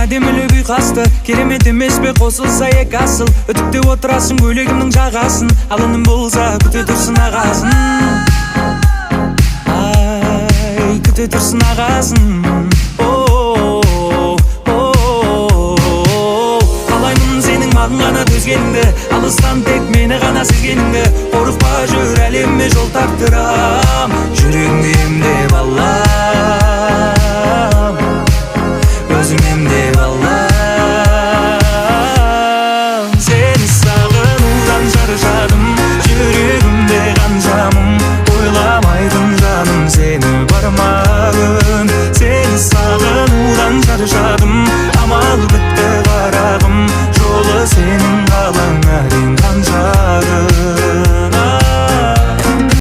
Әдемілеп ұйқасты. Керемет емес пе қосылса екі асыл? Үтіктеп отырасың көйлегімнің жағасын. Ал інім болса, күте тұрсын ағасын. Ай, күте тұрсын ағасын. О, о, қалаймын сенің маған ғана төзгеніңді, алыстан тек мені ғана сезгеніңді. Қорықпа, жүр, әлеміме жол тарттырам, жүрегіңді емдеп алам.